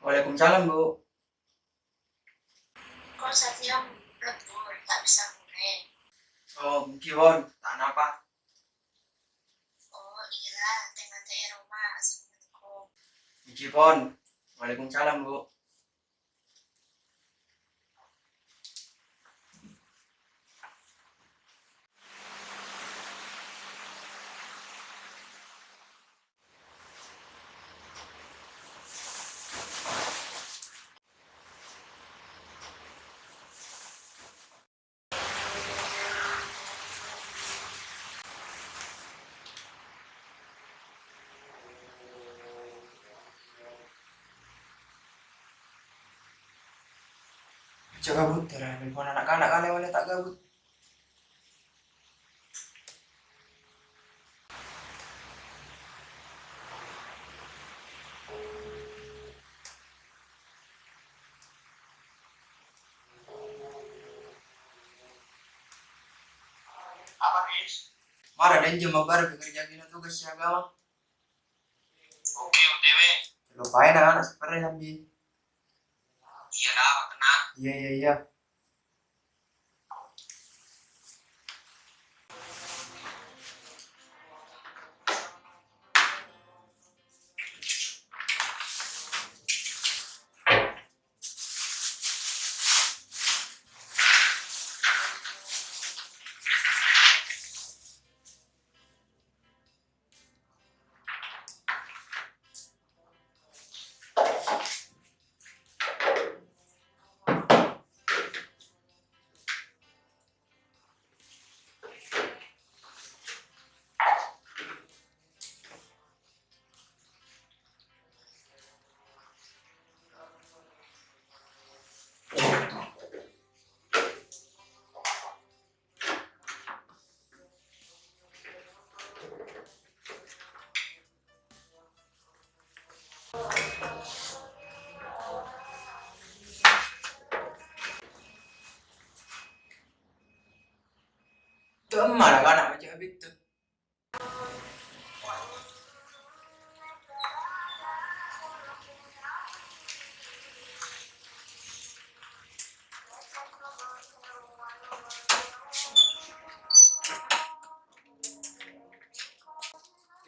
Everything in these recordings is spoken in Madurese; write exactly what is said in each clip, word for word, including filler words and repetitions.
Waalaikumsalam, Bu. Kok Satya lembur, ta' bisa mulè? Oh, èngghi pon, ta' napa. Oh, iyâ, tè-ngatè è roma, assalamualaikum. Èngghi pon. Waalaikumsalam, Bu. Jhâ' kabut, dârâ nelpon ana'-kana' kalè, olle ta' kabut. Apa, Riz? Mara, dânjâ mabar, bâkal nyajhina tugas sè agama. Oke, O T W. Lupaè, na', na' saperrè, Hamdi. Iyâ, na', tenang. Iyâ, iyâ, iyâ. Coma la kana' macam itu.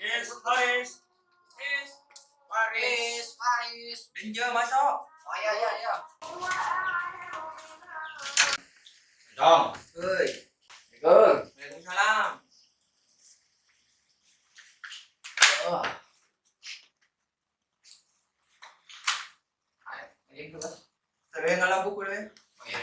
Yes, Faris. Yes. Faris. Faris. Dinja masuk. Oh, iya, iya, iya. Dong. Hei. Assalamualaikum. Waalaikumsalam. Oh. Ayo, ini dulu, Mas. Tapi yang ngalah buku deh. Oh, iya.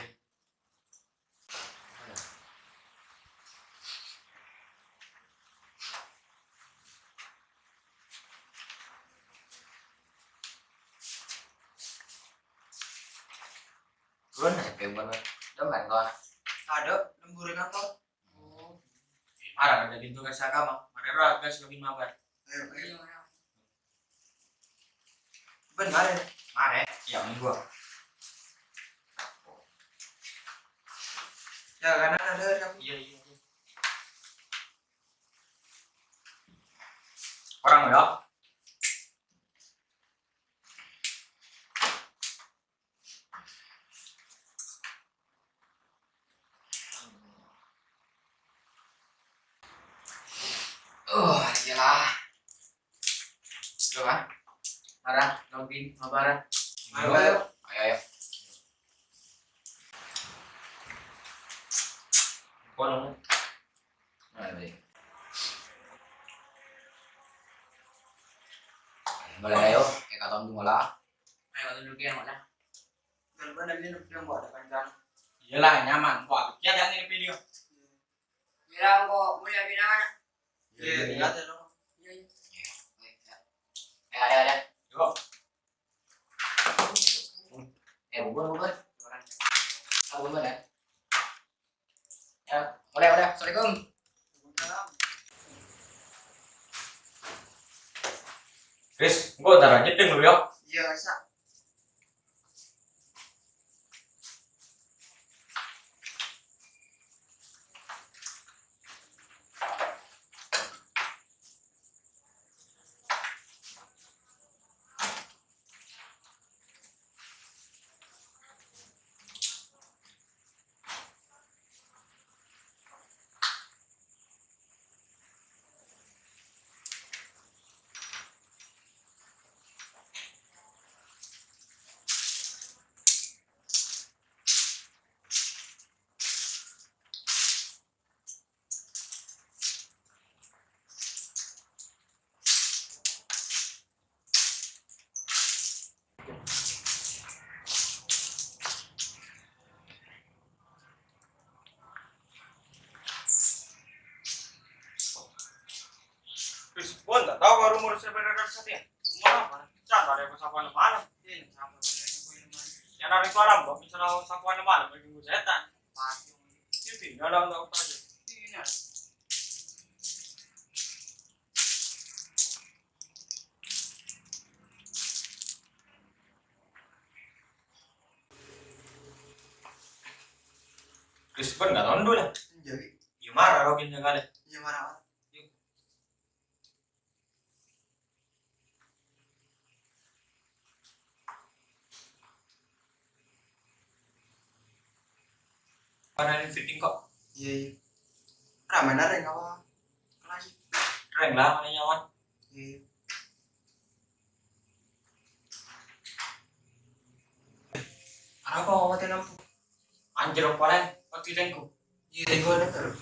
Ghun, F M ghun. Dong kan, ghun. Tadâ', lembur è kantor. Oh. Mara ada pintu ka saka, Mang. Mara ro gas ka bima, Bang. Ayo, ayo. Ben, mara. Mara. Ya, minggu. Ya, kanan ada, kamu. Iya, iya, iya. Orang ya. Oh, iyalah. Coba. Mara, Robin, Mabara. Ayo, ayo. Ayo, ayo. Kono. Nah, ini. Boleh, ayo. Eh, katon dulu lah. Ayo, katon dulu, ya, Mak, lah. Kan gua nanya, yang gua ada kencang. Iyalah, nyaman. Wah, ya, jangan ini video. Bilang kok mulia binana. Iya, iya, iya. Iya, iya. Eh, ada, ada. Yuk. Eh, bubur, bubur. Ah, bubur, ya. Ya, boleh, boleh. Assalamualaikum. Riz, engko' entar jhâddhing lu, yâ. Iyâ, Sa'. Wis, pon, ta' tao ka umur sampèyan satèya. Umur apa? Can tadi aku sabuwân malem. Iyâ, sabuwân malem. Yâ, narèk malem, kok bisa sabuwân malem, lagi nunggu setan. Mati. Sini, dalam tak tahu. Sini. Respon nggak tahu dulu lah. Jadi, Iya, marah Rokin sekali. Iya, marah, marah. Yuk. Mana ini fitting kok? Iya, iya. Ramai nareng apa? Kelas. Reng lah, mana nyawan? Iya, iya. Kenapa mau mati lampu? Anjir, apa lain? Mati tengku. Iya, tengku ada terus.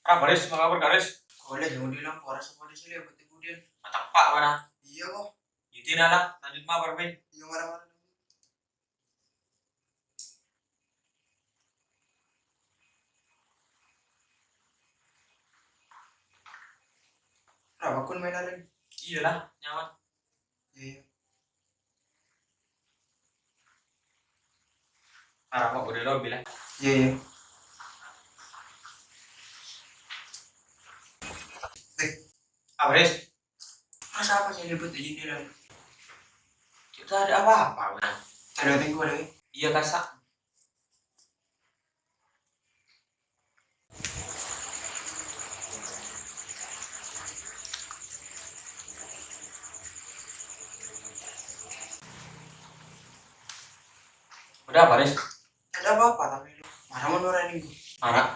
Ra, Baris, apa kabar, Garis? Boleh, yang udah bilang, Boras apa di sini, ya, betul kemudian. Atapa, mana? Iya, kok. Itu lah, lanjut mah, Barbie. Iya, marah-marah. Ra, bakun main lagi. Iyalah, nyaman. Iya, iya. Arah kok udah lobby lah. Iya, iya. Eh, apa, Res? Masa apa sih ribut di jendela? Kita ada apa-apa, udah. Ada tengku lagi. Iya, kasak. Udah apa, Res? Ada apa-apa, tapi lu marah menurut ini. Marah.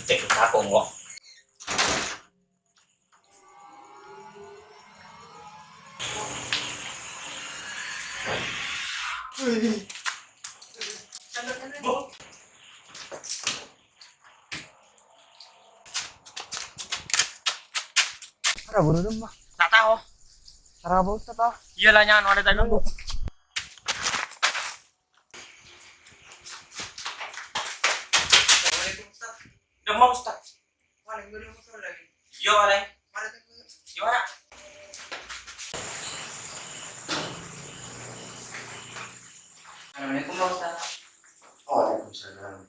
Cek aku kok. Ara buru dum, Pak. Tak tahu. Ara apa, Ustaz, ah? Iya lah, nyan, ada tanya. Assalamualaikum, Ustaz. Demam, Ustaz. Waalaikumsalam. Iya, Wale. Mari, Ustaz. Iya, Wale. Assalamualaikum, Pak Ustaz. Waalaikumsalam.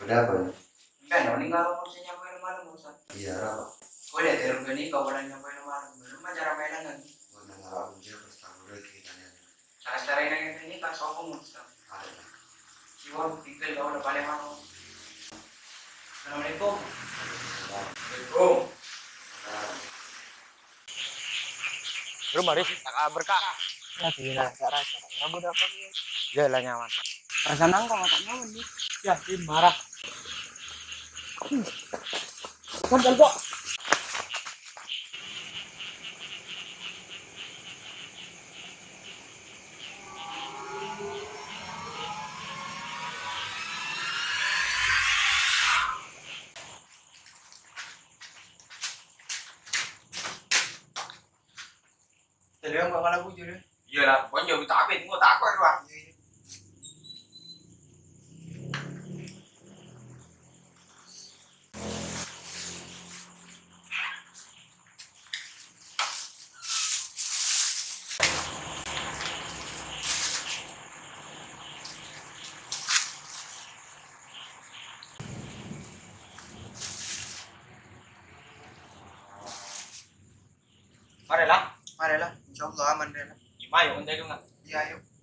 Ada apa, nih? Enggak, mending kalau mau saya nyampein malam, Pak Ustaz. Iya, ada apa? Boleh, terus ini kau boleh nyampein malam. Belum acara mainan kan? Mana ngarang dia, pas tahu lagi tanya. Salah sekarang ini kan sombong, Pak Ustaz. Ada. Siwon, pikir kau udah paling mau. Assalamualaikum. Waalaikumsalam. Bro, mari tak berkah. Lagi lah, cara, cara. Rambut apa sih? Ya lah, nyaman. Perasaan engkau tak nyaman nih. Ya, ini marah. Kan, kan, kok. Jârèya engko' kala bujur, yâ. Iyâ, la, konco tapè engko' tako', yâ, Pak. Iyâ, iyâ. Marè, la. Marè, la. Insyaallah aman, rè, la. Iyâ, ayo, entar dulu, Kak. Iyâ, ayo.